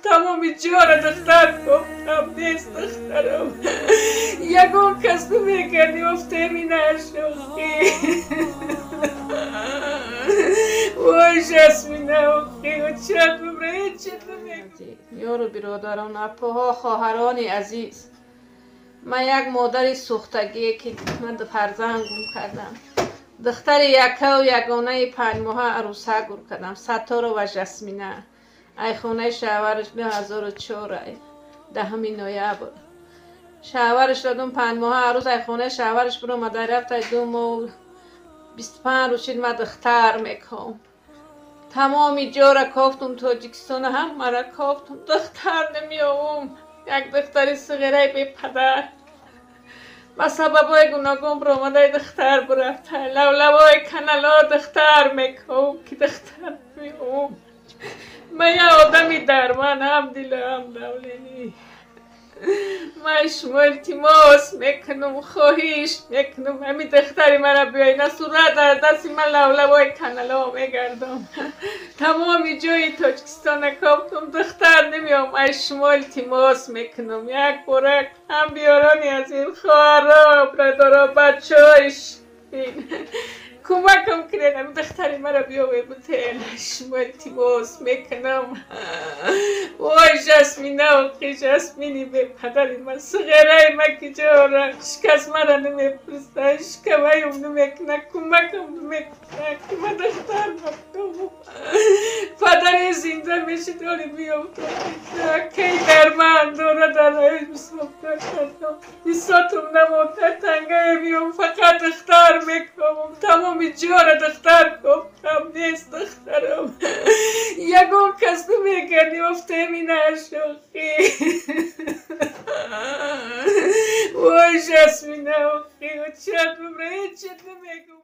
Тамоми ҷора духтар кофтам, нест духтарам. Ягон кас намекарди, офтеми нашохӣ. Вой, Жасмина, охи, чанд умра ҳеҷ намекунам. Ёру биродарон, апоҳо, хоҳарони азиз, ман як модари сӯхтагие, ки ман фарзанд гум кардам. Духтари якаву ягонаи 5 моҳа арӯса гур кардам, Сатторова Жасмина. Ай хонаи шавҳараш 2004, ай 10 ноябр шавҳараш додум. 5 моҳа арӯз ай хонаи шавҳараш биромада рафт. Ай 2 моҳу 25 рӯз шид, ман духтар меком. Тамоми ҷора кофтум, Тоҷикистона ҳамара кофтум, духтар намеёвум. Як духтари суғираи бепадар ба сабабҳои гуногун биромадаи духтар бурафта. Лавлавои канало духтар меком, ки духтар намеёвум. Ман як одами дарман, ҳам дилу ҳам давление. Ман шумо илтимос мекунам, хоҳиш мекунам, ҳамин духтари мара биёй. На сурат дар дасти ман лавлавои канало мегардам. Тамоми ҷои Тоҷикистона кофтум, духтар намеём. Ай шумо илтимос мекунам, як борак ҳам биёрони азиз, хоҳаро, бародаро, бачаҳои кӯмакам кунед, ҳамин духтари мара биёве бутен. Шумо илтимос мекунам. Вой, Жасмина, охи, Жасмини бепадари ман, суғераи ман ки ҷора ҳеҷкас мара намепурса, ҳеҷкаваюм намекуна, кӯмакам намекуна, ки ман духтар падаре зинда мешид, оли биёфтам. Кай дарман дора дар бисотум намонда, тангае биём, фақат духтар мекомам. Тамоми ҷора духтар кофтам, нест духтарам. Ягон кас намекарди, офтеми нашохӣ. Вой, Жасмина, охи, чанд умра ҳеҷ намекунам.